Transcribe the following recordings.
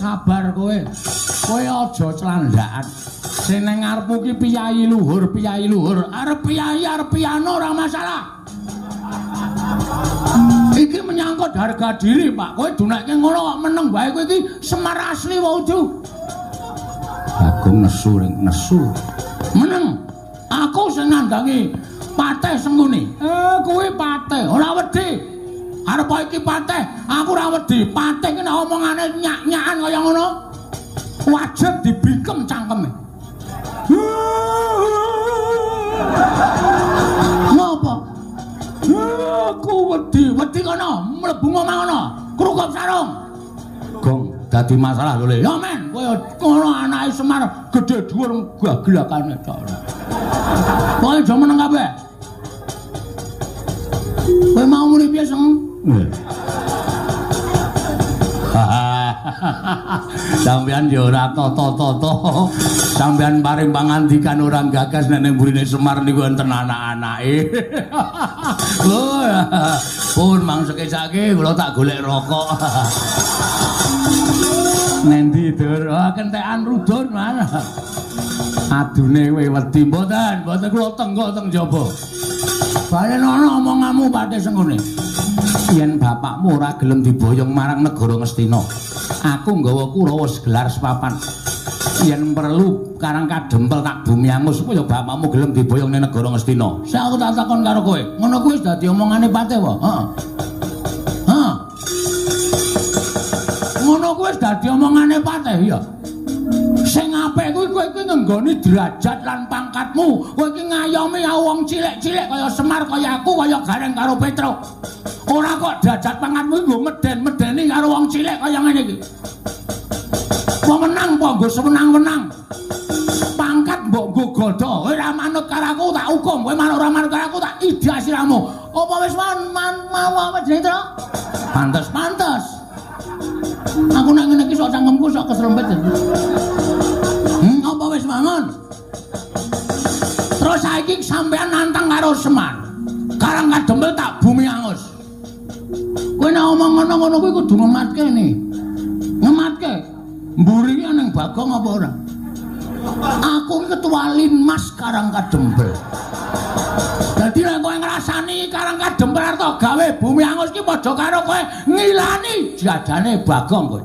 Sabar kowe. Kowe aja clandhakan. Sing nang ngarepmu ki piyayi luhur, piyayi luhur. Arep piyayi, arep piano ora masalah. Iki menyangkut harga diri, Pak. Kowe dunekke ngono kok meneng wae kowe iki Semar asli wae udu. Bagong nesu ring nesu. Meneng. Aku sing nandangi Patih Sengkuni. Kuwi Patih, ora wedi. Arep iki Patih, aku ora wedi. Patih ki nek omongane nyak-nyakan kaya ngono, wajib dibingkem cangkeme. Ngopo? Aku wedi, wedi kono, mlebu omah kono, krukup sarung. Gong, dadi masalah lho Le. Ya men, kowe ngono anake Semar gedhe dhuwur gaglakane tok. Pokoke aja meneng kabeh. Kowe mau muni piye, Seng? Sampeyan ya ora tata-tata. Sampeyan paring pangandikan ora gagas nek ning mburine Semar niku enten anak-anake. Oh, pun mang sekecake kula tak golek rokok. Nendi, Dur? Oh, kentekan rudun, man. Adune kowe wedi mboten, mboten kula tenggok teng jaba. Balen ana omonganmu Patih Sengkuni. Yen bapakmu ora gelem diboyong marang negara Ngastina, aku nggawa Kurawa segelar sepapan. Yen perlu Karang Kadempel tak bumi angus supaya bapakmu gelem diboyong ning negara Ngastina. Sik aku tak takon karo kowe. Ngono kuwi wis dadi omongane Patih apa? Heeh. Heeh. Ngono kuwi wis dadi omongane Patih ya. Sing apik kuwi kowe iki ngenggoni derajat lan pangkatmu. Kowe iki ngayomi wong cilik-cilik kaya Semar, kaya aku, kaya Gareng karo Petruk. Ora kok derajat pangkatmu nggo meden-medeni karo wong cilik kaya ngene iki. Wong menang apa nggo sewenang-wenang. Pangkat mbok nggo godha. Kowe ora manut karo aku tak hukum, kowe ora manut karo aku tak idak siramu. Apa wis mau apa jenenge, Tru? Pantes-pantes. Aku nek ngene iki sok cangkemku sok keserempet. Apa wis mangun? Terus saiki sampean nantang karo Semar. Karang Kadempel tak bumi angus. Kowe nek omong ngono-ngono kuwi kudu ngematke ne. Ngematke. Mburi ning Bagong apa ora? Aku iki ketua Linmas Karang Kadempel. Dadi nek kowe ngrasani Karang Kadempel arep gawe bumi angus iki padha karo kowe ngilani jajane Bagong kowe.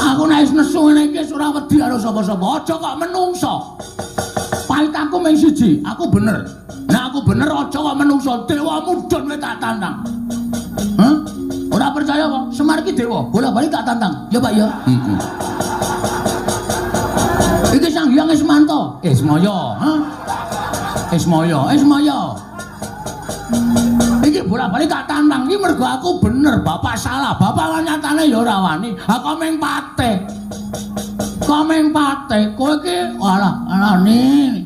Aku nek wis nesu ngene iki wis ora wedi karo sapa-sapa. Aja kok menungso. Pahit aku mung siji, aku bener. Nek aku bener aja kok menungso, dewa mudhun kowe tak tantang. Hah? Ora percaya kok? Semar iki dewa, bola-bali tak tantang. Ya Pak ya. Heeh. Iki Sang Hyang Ismanto. Ismaya, ha? Ismaya, Ismaya. Iki bola-bali tak tantang iki mergo aku bener, bapak salah. Bapak nyatane ya ora wani. Ha kok mung patih. Kok mung patih, kowe iki alah alane.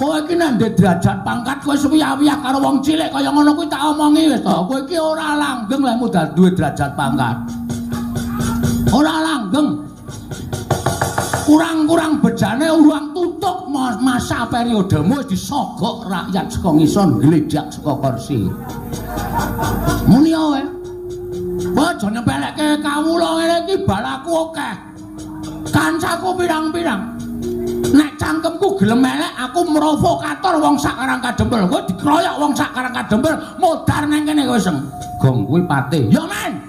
Kowe iki nek ndek derajat pangkat kowe suwiyah-wiyah karo wong cilik kaya ngono kuwi tak omongi wis to. Kowe iki ora langgeng lek mudal duwe derajat pangkat. Ora langgeng. Kurang-kurang bejane urang tutup masa periodemu wis disogok rakyat saka ngisor gledak saka kursi. Muni wae. Kowe aja nyepelekke kawula ngene iki balaku akeh. Kancaku pirang-pirang. Nek cangkemku gelem elek aku provokator wong sak Karang Kadempel. Kowe dikroyok wong sak Karang Kadempel modar nang kene kowe seng. Gong kuwi patih. Ya men.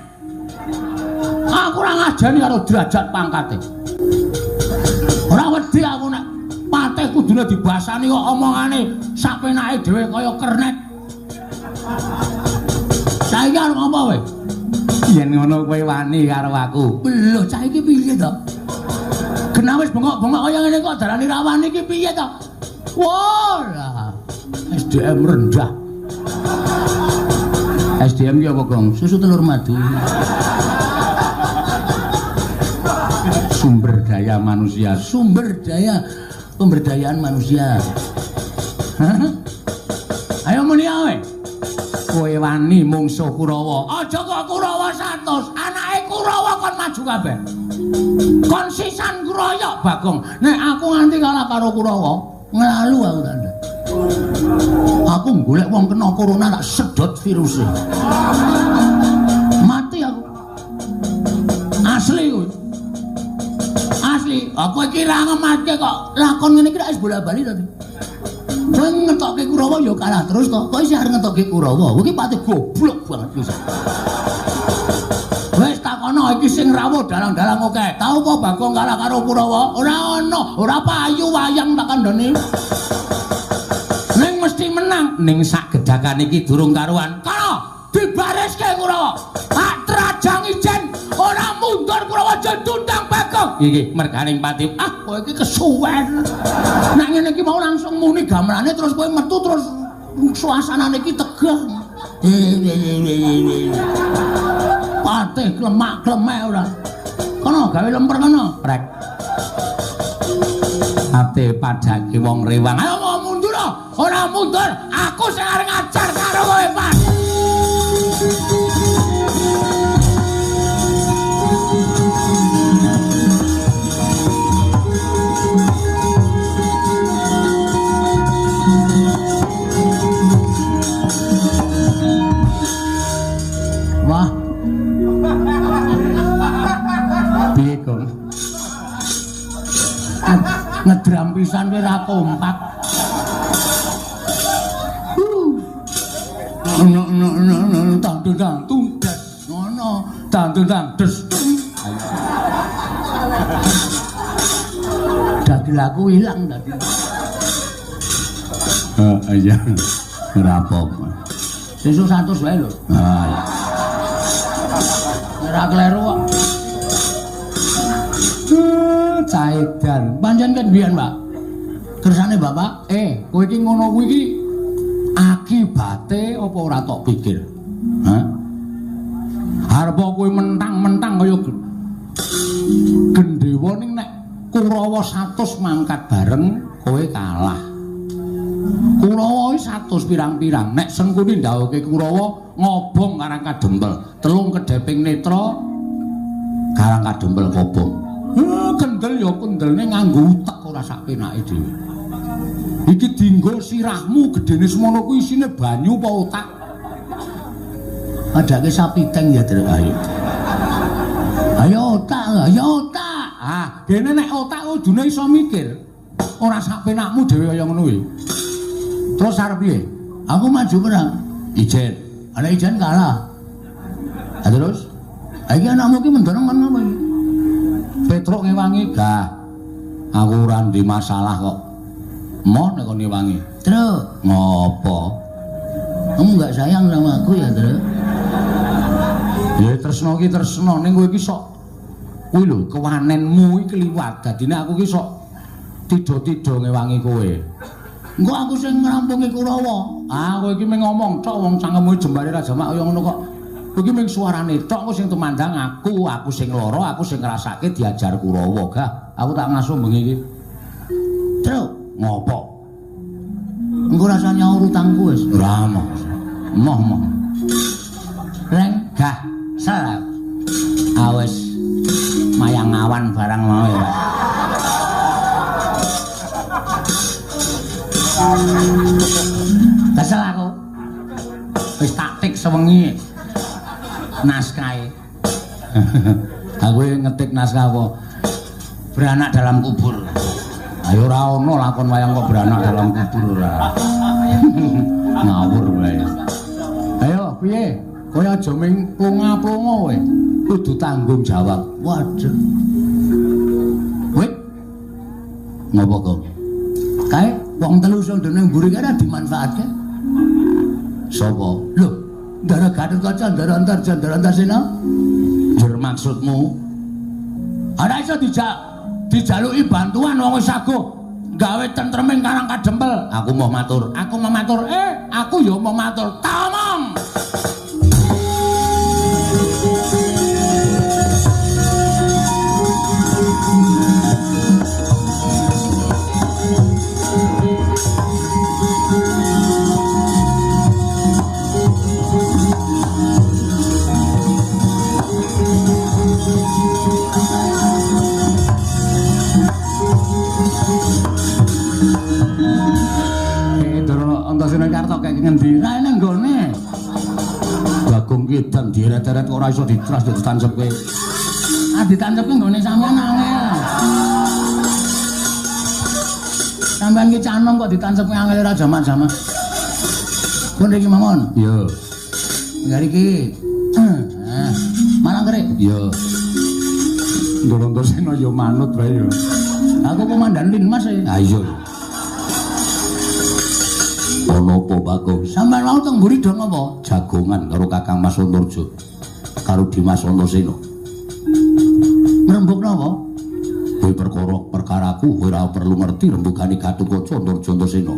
Aku ora ngajeni karo derajat pangkate. Ora wedi aku nek patih kudune dibasani kok omongane sapenake dhewe kaya kernet. Saiki arep apa kowe? Yen ngono kowe wani karo aku. Lho cah iki piye to? Genah wis bengok-bengok kaya ngene kok darani ra wani iki piye to? Wah, lah. SDM rendah. SDM ki apa, Gong? Susu telur madu. Sumber daya manusia, sumber daya pemberdayaan manusia. Hah? Ayo muni ae. Kowe wani mungsuh Kurawa. Aja kok Kurawa 100, anake Kurawa kon maju kabeh. Kon sisan kroyok Bagong. Nek aku nganti kalah karo Kurawa, nglalu aku tanda. Aku golek wong kena corona tak sedot virusnya. Mati aku. Asli kowe. Asli, aku iki ra ngematke kok lakon ngene iki rak wis bola-bali to. Kowe ngetokke Kurawa ya kalah terus to. Kok isih arep ngetokke Kurawa? Kowe iki pati goblok banget pisan. Wis takono iki sing rawuh dalang-dalang akeh. Tau apa Bagong kalah karo Kurawa? Ora ono, ora payu wayang tak kandhani. Ning mesti menang. Ning sak gedakan iki durung karuan. Kono dibariske Kurawa. Tak trajang ijen ora mundur Kurawa jendundang Bagong. Iki merganing pati. Ah, kowe iki kesuwen. Nek ngene iki mau langsung muni gamelane terus kowe metu terus suasanane iki tegang. Patih klemak-klemek ora. Kono gawe lemper kono, rek. Ate padake wong rewang. Ayo mau mundur, ora mundur. Aku sing arep ngajar karo kowe, Pak. Wah. Piye, Gong? Ngedram pisan kowe ora kompak. No no no no tang tang tung des ngono tang tang des. Dagil aku ilang tadi. Heeh iya. Ora apa-apa. Sesuk 100 wae lho. Ah iya. Ora kleru kok. Caedan. Pancen kan biyen, Pak. Kersane Bapak, kowe iki ngono kuwi iki akibate apa ora tok pikir? Hah? Arep kowe mentang-mentang kaya gendhewa ning nek Kurawa 100 mangkat bareng kowe kalah. Kurawa iki 100 pirang-pirang. Nek Sengkuni ndhawuhke Kurawa ngobong Karang Kadempel, telung kedheping netra Karang Kadempel kobong. Kendel ya kendelne nganggo utek ora sak penake dhewe. Iki dinggo sirahmu gedene semono kuwi isine banyu apa otak? Padake sapi teng ya, Tru. Ayo. Ayo otak, ayo otak. Ah, dene nek otak kudune iso mikir. Ora sak penakmu dhewe kaya ngono kuwi. Terus arep piye? Aku maju perang. Ijen. Ana ijen kalah. Ha terus? Ha iki anakmu iki mendorong kan apa iki? Petruk ngewangi gah. Aku ora ndek masalah kok. Moh nek kon ngewangi. Truk, ngopo? Kamu enggak sayang sama aku ya, Truk? Ya tresno iki tresno ning kowe iki sok kuwi lho kewanenmu iki kliwat. Dadine aku iki sok tido-tido ngewangi kowe. Engko aku sing ngrampungi Kurawa. Ah, kowe iki mung ngomong tok wong cangkemmu jembare ra jamak kaya ngono kok. Kowe iki mung suarane tok engko sing tumandang aku, aku sing lara, aku sing ngrasake diajar Kurawa. Gah, aku tak ngasuh bengi iki. Truk, ngopo? Engko rasa nyaur utangku wis. Ora moh. Moh moh. Reng gah, sel. Awes mayang awan barang mau ya, Pak. Kesel aku. Wis taktik sewengi naskahe. Aku ngetik naskah apa? Beranak dalam kubur. Ayo ora ono lakon wayang kok beranak dalam kubur ora. Ngawur wae. Ayo piye? Kowe aja ming plonga-plonga kowe. Kudu tanggung jawab. Waduh. Wit. Ngopo kok? Kae wong telu sing dene mburi kae ora dimanfaatke. Sapa? Lho, Ndara Gatotkaca, Ndara Antarja, Ndara Antasena. Njur maksudmu? Ora iso dijaluki bantuan wong wis saguh gawe tentreming Karang Kadempel. Aku mau matur, aku mau matur. Aku ya mau matur. Tamong. Ngendi ra nang nggone. Bagong ki edan dieret-eret kok ora iso ditras ditancepke. ditancepke nggone sampean angel. Sampean ki canom kok ditancepke angel ora jamak-jamak. Pun iki mawon. Iya. Ngari iki. Ah, malang kerik. Iya. Ndoro-ndoro ya manut wae ya. Aku komandan Linmas e. Ha iya. Ana apa, Bagong? Sampeyan wau teng mburi do napa? Jagongan karo Kakang Mas Antarja. Karo Dimas Antasena. Ngrembug napa? Kowe perkara perkaraku kowe ora perlu ngerti rembugane Gatotkaca Antarja Antasena.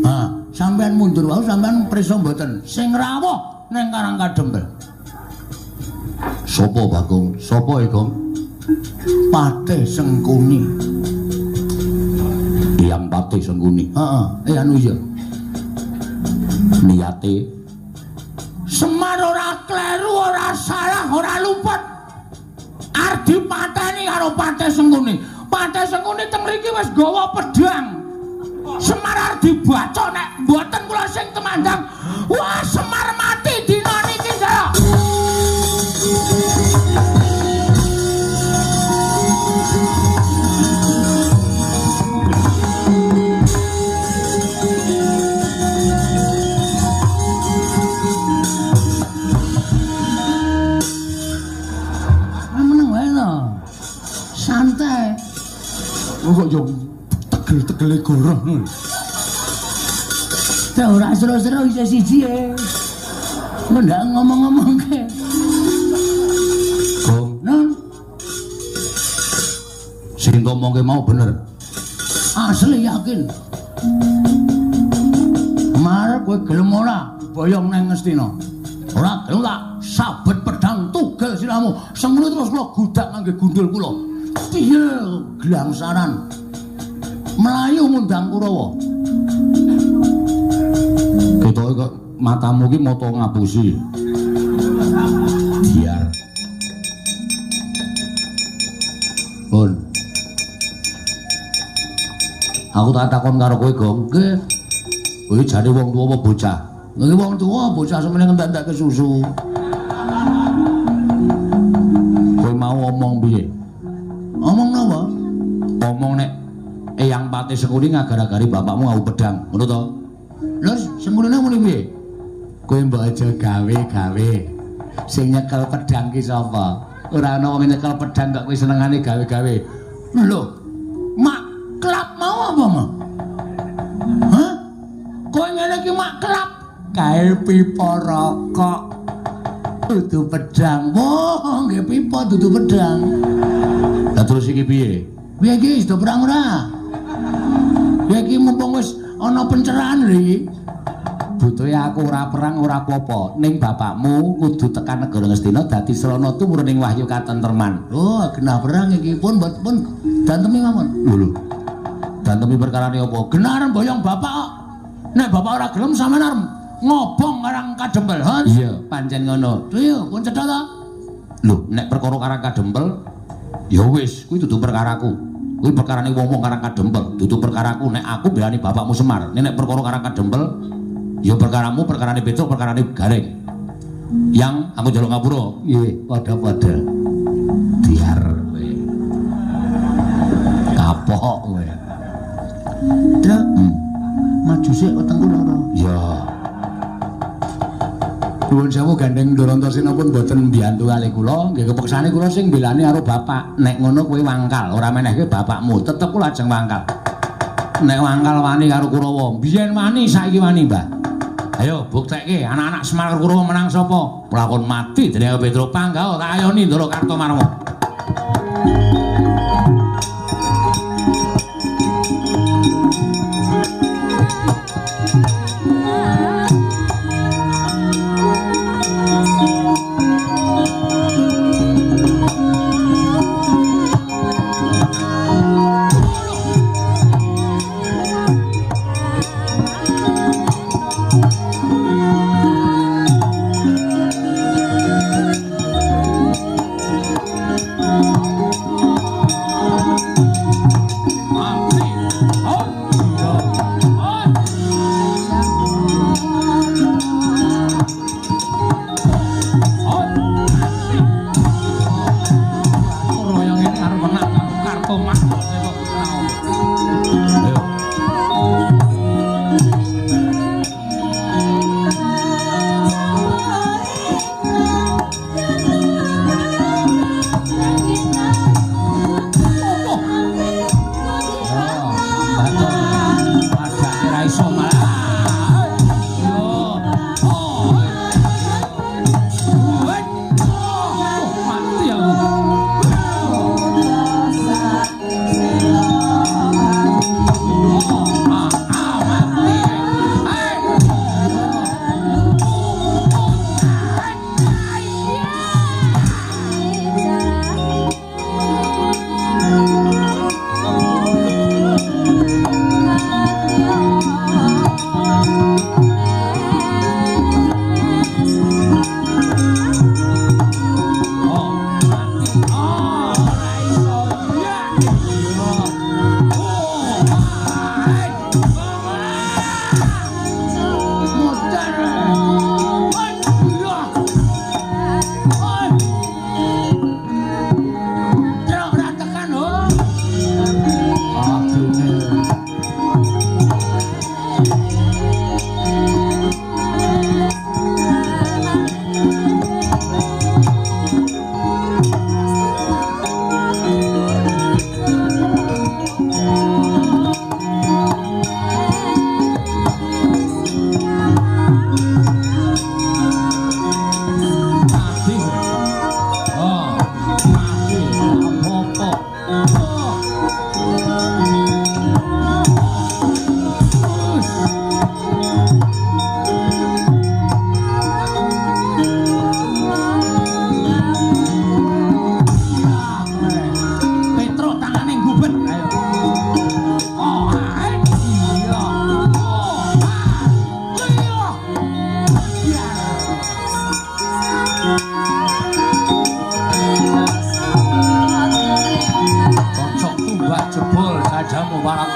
Ha, sampeyan mundur wau sampeyan prisa mboten? Sing rawuh ning Karang Kadempel. Sopo, Bagong? Sopo e, Gong? Patih Sengkuni. Eyang Patih Sengkuni. Heeh, anu iya. Niate Semar ora kleru, ora salah, ora luput. Arep dipateni karo Patih Sengkuni. Patih Sengkuni teng mriki wis gawa pedhang. Semar arep dibacok nek mboten kula sing temandang. Wah, Semar mati dina niki, Ndara. Santai. Kok yo tegel-tegele goroh ngono. Ta ora seru-seru isih siji e. Ndak ngomong-ngomongke. Gong, non. Sing ngomongke mau bener. Asli yakin. Mar kowe gelem ora boyong nang Ngastina? Ora gelem tak sabet pedang tugel siramu. Semono terus kula gudak ngangge gundul kula. Piye glangsaran mlayu ngundang Kurawa. Ketoke kok matamu ki mata ngapusi. Biar. Pun. Aku tak takon karo kowe, Gong. Nggih. Kowe jane wong tuwa apa bocah? Nggih wong tuwa, bocah semene ngentek-entekke susu. Kowe mau omong piye? Omong napa? Omong nek Eyang Patih Sengkuni ngagar-agari bapakmu ngau pedang, ngono to? Lho, Sengkunine muni piye? Kowe mbok aja gawe-gawe. Sing nyekel pedang ki sapa? Ora ana wong nyekel pedang kok kowe senengane gawe-gawe. Lho, mak klap mau apa, Ma? Hah? Kowe ngene iki mak klap kae pipa rokok. Dudu pedang. Wah, nggih pipa dudu pedang. Lah terus iki piye? Piye iki sudah perang ora? Piye iki mumpung wis ana pencerahan lho iki. Butuhe aku ora perang ora apa-apa. Ning bapakmu kudu tekan negara Ngastina dadi srana tumurun ing wahyu katentreman. Oh, genah perang iki pun mbot pun dantemi mawon. Lho lho. Dantemi perkarane apa? Genah arep boyong bapak kok. Nek bapak ora gelem sampean arep ngobong Karang Kadempel. Ha? Iya, pancen ngono. Iya, pun cetha ta? Lho, nek perkara Karang Kadempel ya wis, kuwi dudu perkaraku. Kuwi perkarane wong-wong Karang Kadempel, dudu perkaraku. Nek aku belani bapakmu Semar. Nek perkara Karang Kadempel ya perkaramu, perkarane Petruk, perkarane Gareng. Yang aku njaluk ngapura. Nggih, padha-padha. Biar kowe. Kapok kowe. Truk. Maju sik wetengku loro. Ya. Nuwun sewu gandeng Ndorantosena pun mboten mbiyantu kalih kula, nggih kepeksane kula sing mbelani karo bapak. Nek ngono kowe wangkal, ora menehke bapakmu, tetep kula ajeng wangkal. Nek wangkal wani karo Kurawa, biyen wani saiki wani, Mbah. Ayo buktekke anak-anak Semar karo Kurawa menang sapa? Lakon mati dening Petruk Panggah tak ayoni Ndara Kartomarma. Thank you. Jebol sajamu warang.